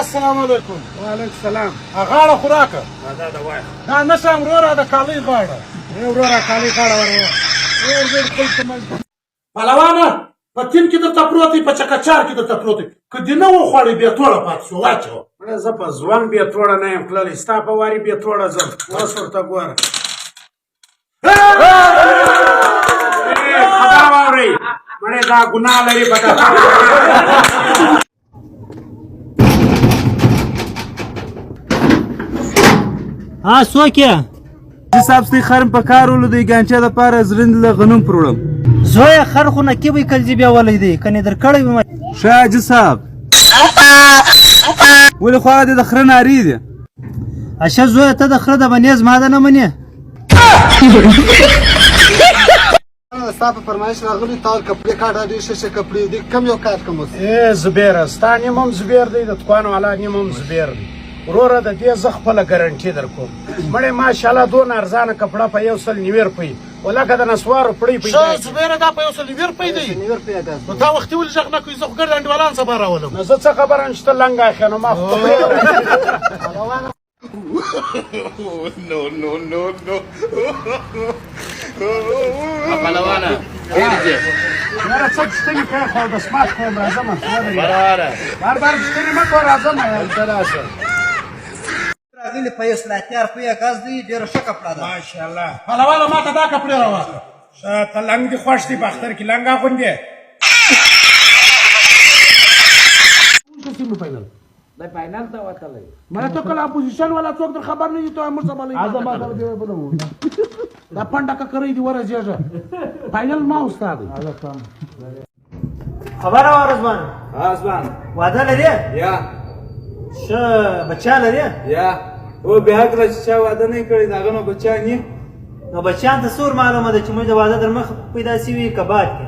السلام علیکم. وعلیکم السلام. غاړه خو راکړه. دا دا وای. دا نشم وروره، د کالۍ غاړه. وروره، کالۍ غاړه ورو. پهلوانه، په تین کې درته پروت دی، په چکچار کې درته پروت دی، که دې نه وخوړې بې توړه پاتې شو، واچوه. مړه، زه په ځوان بې توړه نه یم تللی، ستا په واري بې توړه ځم. اوس ورته ګوره. خبره واورئ مړې، دا ګناه لري په ها، څوک یې؟ چې صاحب، ستې خرم په کار ولو د ګانچه د پاره زرند له غنم پروړم. زویه، خر خو نکیب کلځي بیا ولې دی کني در کړی وم. ښه حاجي صاحب، ولې خو هغه د خره نارې دي. اشه زویه، ته د خره د بنې زما ده نه منې. ستا په فرمایش راغلی، تا کپړې کاټه، ډېر ښه ښه کپړې دي، کم یو کار کوم اوس. ای زبیره، ستا نیم هم زبیر دی، د دکان والا نیم هم زبیر دی. وروره، د دې زه خپله ګارنټي در کوم. مړې، ماشاءالله، دونه ارزانه کپړه په 190 روپۍ، ولکه د نسوارو پړۍ پیدا ښه زبیره، دا په 190 روپۍ دی؟ 90 روپۍ اګاز. نو تا وختي ولې غږ نه کوي؟ زه خو ګرد انډیوالان سبا راولم. نو زه څه خبره یم چې ته لنګ اخې؟ نو ما خو کپړې. No, no, no, no. پهلوانه، ډېر دې. یاره، څه پوښتنې کوې؟ خو د سمارټ کوم، راځم. بار بار پوښتنې مه کوه، راځم، هلته راشه. راغلي په 180 روپۍ غز دی، ډېره ښه کپړه ده. ماشاءالله. پهلوانه، ما ته دا کپړې راواخله. ښه، ته لنګ دې خوښ دی، په اختر کې لنګ اغوندې. Semi final دی، فاینل ته وتلی. مله، ته کله اپوزیشن والا څوک در خبر نه دي، ته موږ سبا. دا پنډه ککرۍ دي ورځېږه، فاینل ما استاد دی. خبره واره ځوان. ها ځوان. واده لرې؟ یا. ښه، بچیان لرې؟ یا، او به هکله چې چا واده نه کړی، د هغه نو بچیان یې. نو بچیان ته څور معلومه ده چې موږ د واده در مخ پیدا سوي که بعد کې؟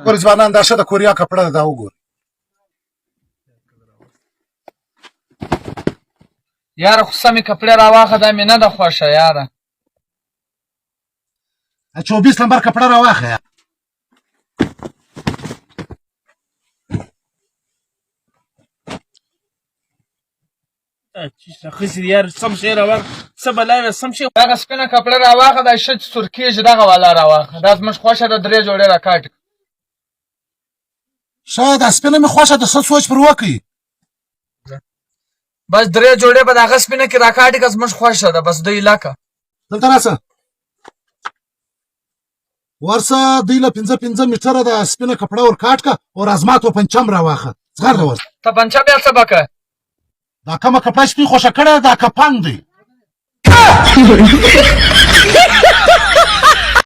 ګوري ځوانان، دا ښه د کوریا کپړه ده، دا وګورئ. یاره، خو سمې کپړې راواخه، دا مې نه ده خوښه یاره. 24 نمبر کپړه راواخه. خسي یار، سم شی راواخ، څه بلا وي، سم شی. دغه سپینه کپړه راواخه، دا ښه چې سور کېږي دغه والا راواخه، دا زموږ خوښه ده، درې جوړې راکاټ. ښه، دا سپینه مې خوښه ده، ښه سوچ پر وکړئ. بس درې جوړې به دغه سپینه کې راکاټي که زموږ خوښه ده، بس دوی لکه. دلته راسه، ورسه دوی له 5 5 میټره د سپینه کپړه ور کاټ که او رازما توپنچم راواخه، زغرده ورسه. تپنچه بیا څه به که؟ دا کومه کپړه چې دوی خوښه کړې ده، دا کپنګ دی.